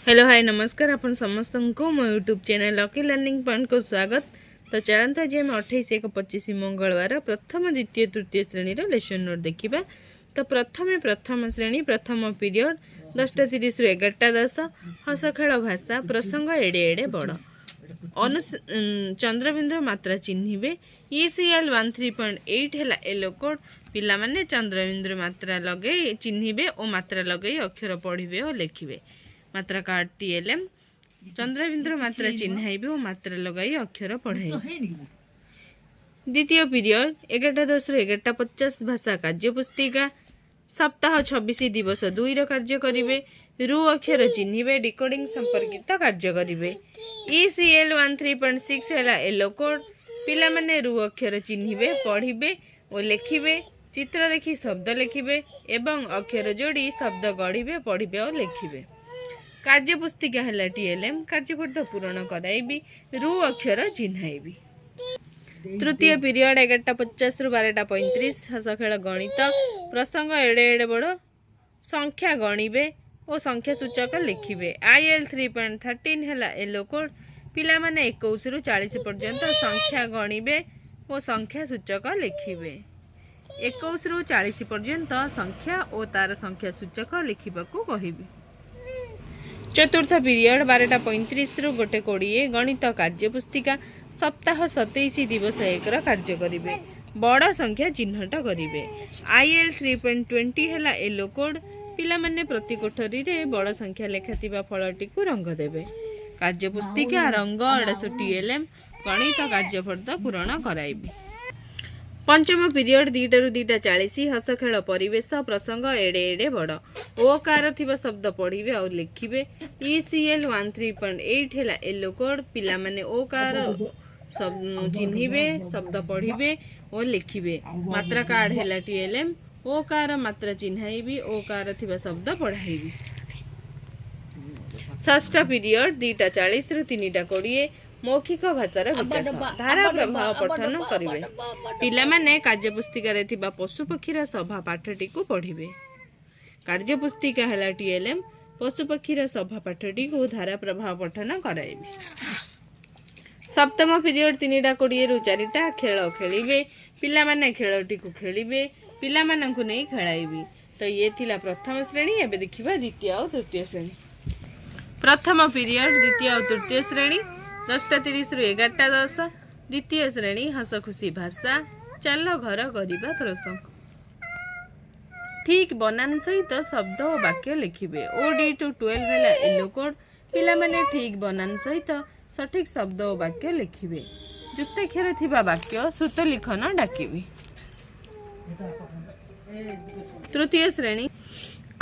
Hello, high, ନମସ୍କାର। ଆପଣ ସମସ୍ତଙ୍କୁ ମୋ ୟୁଟ୍ୟୁବ୍ ଚ୍ୟାନେଲ୍ ଲକି ଲର୍ଣ୍ଣିଂ ପଏଣ୍ଟକୁ ସ୍ୱାଗତ। ତ ଚାଲନ୍ତୁ, ଆଜି ଆମେ 28/1/25 ମଙ୍ଗଳବାର ପ୍ରଥମ, ଦ୍ୱିତୀୟ, ତୃତୀୟ ଶ୍ରେଣୀର ଲେସନ୍ ନୋଟ୍ ଦେଖିବା। ତ ପ୍ରଥମେ ପ୍ରଥମ ଶ୍ରେଣୀ ପ୍ରଥମ ପିରିୟଡ଼ 10:30ରୁ 11:10, ହସ ଖେଳ ଭାଷା, ପ୍ରସଙ୍ଗ ଏଡ଼େ ଏଡ଼େ ବଡ଼। ଚନ୍ଦ୍ରବିନ୍ଦୁ ମାତ୍ରା ଚିହ୍ନିବେ। ECL 13.8 ହେଲା ୟେଲୋ କୋଡ୍। ପିଲାମାନେ ଚନ୍ଦ୍ରବିନ୍ଦୁ ମାତ୍ରା ଲଗେଇ ଚିହ୍ନିବେ ଓ ମାତ୍ରା ଲଗେଇ ଅକ୍ଷର ପଢ଼ିବେ ଓ ଲେଖିବେ। ମାତ୍ରା କାର୍ଡ ଟିଏଲ୍ଏମ୍। ଚନ୍ଦ୍ରବିନ୍ଦୁର ମାତ୍ରା ଚିହ୍ନାଇବେ ଓ ମାତ୍ରା ଲଗାଇ ଅକ୍ଷର ପଢ଼ାଇବେ। ଦ୍ୱିତୀୟ ପିରିୟଡ଼ 11:10ରୁ 11:50, ଭାଷା କାର୍ଯ୍ୟପୁସ୍ତିକା, ସପ୍ତାହ 26 ଦିବସ 2ର କାର୍ଯ୍ୟ କରିବେ। ରୁ ଅକ୍ଷର ଚିହ୍ନିବେ, ଡିକୋଡିଂ ସମ୍ପର୍କିତ କାର୍ଯ୍ୟ କରିବେ। ECL 13.6 ହେଲା ୟେଲୋ କୋଡ୍। ପିଲାମାନେ ରୁ ଅକ୍ଷର ଚିହ୍ନିବେ, ପଢ଼ିବେ ଓ ଲେଖିବେ। ଚିତ୍ର ଦେଖି ଶବ୍ଦ ଲେଖିବେ ଏବଂ ଅକ୍ଷର ଯୋଡ଼ି ଶବ୍ଦ ଗଢ଼ିବେ, ପଢ଼ିବେ ଓ ଲେଖିବେ। କାର୍ଯ୍ୟପୁସ୍ତିକା ହେଲା ଟିଏଲ୍ଏମ୍। କାର୍ଯ୍ୟଫର୍ଦ୍ଦ ପୂରଣ କରାଇବି, ରୁ ଅକ୍ଷର ଚିହ୍ନାଇବି। ତୃତୀୟ ପିରିୟଡ଼ 11:50ରୁ 12:35, ହସ ଖେଳ ଗଣିତ, ପ୍ରସଙ୍ଗ ଏଡ଼େ ଏଡ଼େ ବଡ଼। ସଂଖ୍ୟା ଗଣିବେ ଓ ସଂଖ୍ୟା ସୂଚକ ଲେଖିବେ। IL 3.13 ହେଲା ୟେଲୋ କୋଡ୍। ପିଲାମାନେ 21ରୁ 40 ପର୍ଯ୍ୟନ୍ତ ସଂଖ୍ୟା ଗଣିବେ ଓ ସଂଖ୍ୟା ସୂଚକ ଲେଖିବେ। 21ରୁ 40 ପର୍ଯ୍ୟନ୍ତ ସଂଖ୍ୟା ଓ ତାର ସଂଖ୍ୟା ସୂଚକ ଲେଖିବାକୁ କହିବି। ଚତୁର୍ଥ ପିରିୟଡ଼ 12:35ରୁ 1:20, ଗଣିତ କାର୍ଯ୍ୟପୁସ୍ତିକା, ସପ୍ତାହ 27 ଦିବସ 1ର କାର୍ଯ୍ୟ କରିବେ। ବଡ଼ ସଂଖ୍ୟା ଚିହ୍ନଟ କରିବେ। IL 3.20 ହେଲା ୟେଲୋ କୋଡ୍। ପିଲାମାନେ ପ୍ରତି କୋଠରୀରେ ବଡ଼ ସଂଖ୍ୟା ଲେଖାଥିବା ଫଳଟିକୁ ରଙ୍ଗ ଦେବେ। କାର୍ଯ୍ୟପୁସ୍ତିକା ରଙ୍ଗ 150 ଟିଏଲ୍ଏମ୍। ଗଣିତ କାର୍ଯ୍ୟଫର୍ଦ୍ଦ ପୂରଣ କରାଇବି। ପଞ୍ଚମ ପିରିୟଡ଼ 2ଟାରୁ 2:40, ହସ ଖେଳ ପରିବେଶ, ପ୍ରସଙ୍ଗ ଏଡ଼େ ଏଡ଼େ ବଡ଼। ଓ କାର ଥିବା ଶବ୍ଦ ପଢ଼ିବେ ଆଉ ଲେଖିବେ। ECL 13.8 ହେଲା ୟେଲୋ କୋଡ୍। ପିଲାମାନେ ଓ କାର ଚିହ୍ନିବେ, ଶବ୍ଦ ପଢ଼ିବେ ଓ ଲେଖିବେ। ମାତ୍ରା କାର୍ଡ ହେଲା ଟିଏଲ୍ଏମ୍। ଓ କାର ମାତ୍ରା ଚିହ୍ନାଇବି ଓ କାର ଥିବା ଶବ୍ଦ ପଢ଼ାଇବି। ଷଷ୍ଠ ପିରିୟଡ଼ 2:40ରୁ 3:20, ମୌଖିକ ଭାଷାର ବିକାଶ, ଧାରା ପ୍ରବାହ ପଠନ କରିବେ। ପିଲାମାନେ କାର୍ଯ୍ୟପୁସ୍ତିକାରେ ଥିବା ପଶୁପକ୍ଷୀର ସଭା ପାଠଟିକୁ ପଢ଼ିବେ। କାର୍ଯ୍ୟପୁସ୍ତିକା ହେଲା ଟିଏଲ୍ଏମ୍। ପଶୁପକ୍ଷୀର ସଭା ପାଠଟିକୁ ଧାରା ପ୍ରବାହ ପଠନ କରାଇବି। ସପ୍ତମ ପିରିୟଡ଼ 3:20ରୁ 4ଟା, ଖେଳ ଖେଳିବେ। ପିଲାମାନେ ଖେଳଟିକୁ ଖେଳିବେ, ପିଲାମାନଙ୍କୁ ନେଇ ଖେଳାଇବି। ତ ଇଏ ଥିଲା ପ୍ରଥମ ଶ୍ରେଣୀ। ଏବେ ଦେଖିବା ଦ୍ୱିତୀୟ ଆଉ ତୃତୀୟ ଶ୍ରେଣୀ। ପ୍ରଥମ ପିରିୟଡ଼ ଦ୍ୱିତୀୟ ଆଉ ତୃତୀୟ ଶ୍ରେଣୀ 10:30ରୁ 11:10, ଦ୍ୱିତୀୟ ଶ୍ରେଣୀ ହସ ଖୁସି ଭାଷା, ଚାଲ ଘର କରିବା ପ୍ରସଙ୍ଗ। ଠିକ୍ ବନାନ ସହିତ ଶବ୍ଦ ଓ ବାକ୍ୟ ଲେଖିବେ। OD 212 ହେଲା ୟେଲୋ କୋଡ୍। ପିଲାମାନେ ଠିକ୍ ବନାନ ସହିତ ସଠିକ୍ ଶବ୍ଦ ଓ ବାକ୍ୟ ଲେଖିବେ। ଯୁକ୍ତାକ୍ଷର ଥିବା ବାକ୍ୟ ଶ୍ରୁତଲିଖନ ଡାକିବି। ତୃତୀୟ ଶ୍ରେଣୀ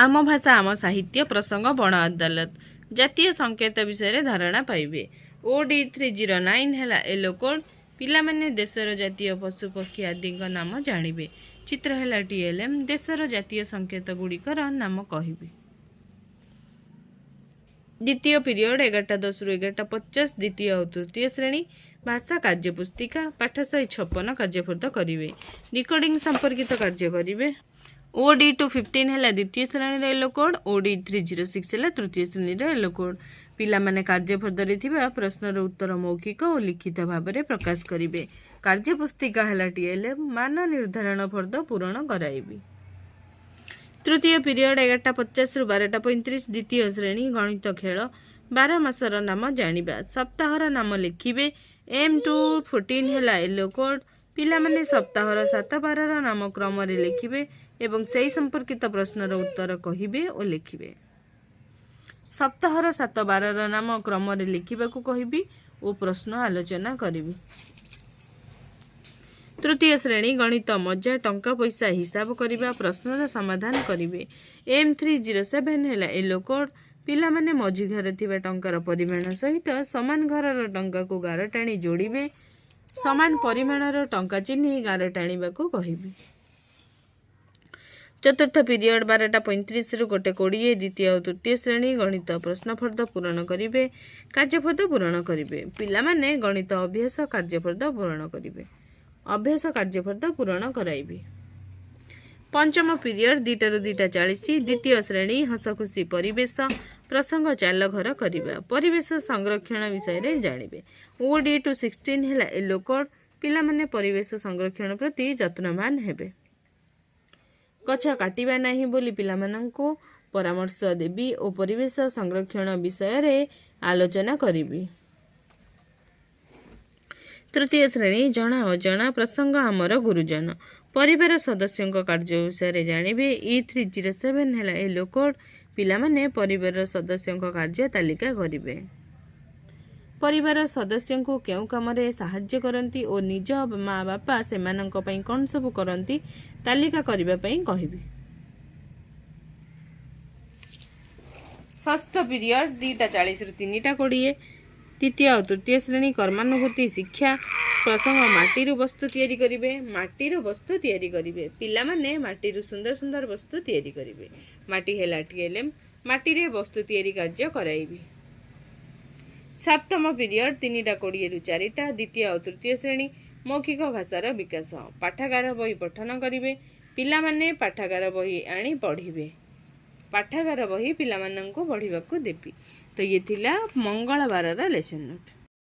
ଆମ ଭାଷା ଆମ ସାହିତ୍ୟ, ପ୍ରସଙ୍ଗ ବଣ ଅଦାଲତ। ଜାତୀୟ ସଂକେତ ବିଷୟରେ ଧାରଣା ପାଇବେ। OD 309 ହେଲା ୟେଲୋ କୋଡ୍। ପିଲାମାନେ ଦେଶର ଜାତୀୟ ପଶୁ ପକ୍ଷୀ ଆଦିଙ୍କ ନାମ ଜାଣିବେ। ଚିତ୍ର ହେଲା ଟିଏଲ୍ଏମ୍। ଦେଶର ଜାତୀୟ ସଂକେତ ଗୁଡ଼ିକର ନାମ କହିବେ। ଦ୍ୱିତୀୟ ପିରିୟଡ଼ 11:10ରୁ 11:50, ଦ୍ୱିତୀୟ ଆଉ ତୃତୀୟ ଶ୍ରେଣୀ ଭାଷା କାର୍ଯ୍ୟପୁସ୍ତିକା, ପାଠ 156 କାର୍ଯ୍ୟଫର୍ଦ୍ଦ କରିବେ। ଡିକୋଡିଂ ସମ୍ପର୍କିତ କାର୍ଯ୍ୟ କରିବେ। OD 215 ହେଲା ଦ୍ୱିତୀୟ ଶ୍ରେଣୀର ୟେଲୋ କୋଡ୍। OD 306 ହେଲା ତୃତୀୟ ଶ୍ରେଣୀର ୟେଲୋ କୋଡ୍। ପିଲାମାନେ କାର୍ଯ୍ୟଫର୍ଦ୍ଦରେ ଥିବା ପ୍ରଶ୍ନର ଉତ୍ତର ମୌଖିକ ଓ ଲିଖିତ ଭାବରେ ପ୍ରକାଶ କରିବେ। କାର୍ଯ୍ୟପୁସ୍ତିକା ହେଲା ଟିଏଲ୍ଏମ୍। ମାନ ନିର୍ଦ୍ଧାରଣ ଫର୍ଦ୍ଦ ପୂରଣ କରାଇବି। ତୃତୀୟ ପିରିୟଡ଼ 11:50ରୁ 12:35, ଦ୍ୱିତୀୟ ଶ୍ରେଣୀ ଗଣିତ ଖେଳ, 12 ମାସର ନାମ ଜାଣିବା। ସପ୍ତାହର ନାମ ଲେଖିବେ। M 214 ହେଲା ୟେଲୋ କୋଡ୍। ପିଲାମାନେ ସପ୍ତାହର ସାତ ବାରର ନାମ କ୍ରମରେ ଲେଖିବେ ଏବଂ ସେହି ସମ୍ପର୍କିତ ପ୍ରଶ୍ନର ଉତ୍ତର କହିବେ ଓ ଲେଖିବେ। ସପ୍ତାହର ସାତ ବାରର ନାମ କ୍ରମରେ ଲେଖିବାକୁ କହିବି ଓ ପ୍ରଶ୍ନ ଆଲୋଚନା କରିବି। ତୃତୀୟ ଶ୍ରେଣୀ ଗଣିତ ମଜା, ଟଙ୍କା ପଇସା ହିସାବ କରିବା, ପ୍ରଶ୍ନର ସମାଧାନ କରିବେ। M 307 ହେଲା ୟେଲୋ କୋଡ୍। ପିଲାମାନେ ମଝି ଘରେ ଥିବା ଟଙ୍କାର ପରିମାଣ ସହିତ ସମାନ ଘରର ଟଙ୍କାକୁ ଗାର ଟାଣି ଯୋଡ଼ିବେ। ସମାନ ପରିମାଣର ଟଙ୍କା ଚିହ୍ନି ଗାର ଟାଣିବାକୁ କହିବି। ଚତୁର୍ଥ ପିରିୟଡ଼ 12:35ରୁ 1:20, ଦ୍ୱିତୀୟ ଆଉ ତୃତୀୟ ଶ୍ରେଣୀ ଗଣିତ ପ୍ରଶ୍ନଫର୍ଦ୍ଦ ପୂରଣ କରିବେ, କାର୍ଯ୍ୟଫର୍ଦ୍ଦ ପୂରଣ କରିବେ। ପିଲାମାନେ ଗଣିତ ଅଭ୍ୟାସ କାର୍ଯ୍ୟଫର୍ଦ୍ଦ ପୂରଣ କରିବେ। ଅଭ୍ୟାସ କାର୍ଯ୍ୟଫର୍ଦ୍ଦ ପୂରଣ କରାଇବି। ପଞ୍ଚମ ପିରିୟଡ଼ 2ଟାରୁ 2:40, ଦ୍ୱିତୀୟ ଶ୍ରେଣୀ ହସ ଖୁସି ପରିବେଶ, ପ୍ରସଙ୍ଗ ଚାଲ ଘର କରିବା। ପରିବେଶ ସଂରକ୍ଷଣ ବିଷୟରେ ଜାଣିବେ। OD 216 ହେଲା ୟେଲୋ କୋଡ଼୍। ପିଲାମାନେ ପରିବେଶ ସଂରକ୍ଷଣ ପ୍ରତି ଯତ୍ନବାନ ହେବେ। ଗଛ କାଟିବା ନାହିଁ ବୋଲି ପିଲାମାନଙ୍କୁ ପରାମର୍ଶ ଦେବି ଓ ପରିବେଶ ସଂରକ୍ଷଣ ବିଷୟରେ ଆଲୋଚନା କରିବି। ତୃତୀୟ ଶ୍ରେଣୀ, ଜଣା ଅଜଣା। ପ୍ରସଙ୍ଗ ଆମର ଗୁରୁଜନ। ପରିବାର ସଦସ୍ୟଙ୍କ କାର୍ଯ୍ୟ ବିଷୟରେ ଜାଣିବେ। E 307 ହେଲା ୟେଲୋ କୋଡ଼୍। ପିଲାମାନେ ପରିବାର ସଦସ୍ୟଙ୍କ କାର୍ଯ୍ୟ ତାଲିକା କରିବେ। ପରିବାର ସଦସ୍ୟଙ୍କୁ କେଉଁ କାମରେ ସାହାଯ୍ୟ କରନ୍ତି ଓ ନିଜ ମା ବାପା ସେମାନଙ୍କ ପାଇଁ କ'ଣ ସବୁ କରନ୍ତି, ତାଲିକା କରିବା ପାଇଁ କହିବି। ଷଷ୍ଠ ପିରିୟଡ଼, 2:40ରୁ 3:20। ଦ୍ୱିତୀୟ ଆଉ ତୃତୀୟ ଶ୍ରେଣୀ, କର୍ମାନୁଭୂତି ଶିକ୍ଷା। ପ୍ରସଙ୍ଗ ମାଟିରୁ ବସ୍ତୁ ତିଆରି କରିବେ। ମାଟିରୁ ବସ୍ତୁ ତିଆରି କରିବେ। ପିଲାମାନେ ମାଟିରୁ ସୁନ୍ଦର ସୁନ୍ଦର ବସ୍ତୁ ତିଆରି କରିବେ। ମାଟି ହେଲା ଟିଏଲ୍ଏମ୍। ମାଟିରେ ବସ୍ତୁ ତିଆରି କାର୍ଯ୍ୟ କରାଇବି। ସପ୍ତମ ପିରିୟଡ଼, 3:20ରୁ 4ଟା। ଦ୍ୱିତୀୟ ଆଉ ତୃତୀୟ ଶ୍ରେଣୀ, ମୌଖିକ ଭାଷାର ବିକାଶ। ପାଠାଗାର ବହି ପଠନ କରିବେ। ପିଲାମାନେ ପାଠାଗାର ବହି ଆଣି ପଢ଼ିବେ। ପାଠାଗାର ବହି ପିଲାମାନଙ୍କୁ ପଢ଼ିବାକୁ ଦେବି। ତ ଇଏ ଥିଲା ମଙ୍ଗଳବାରର ଲେସନ୍ ନୋଟ୍।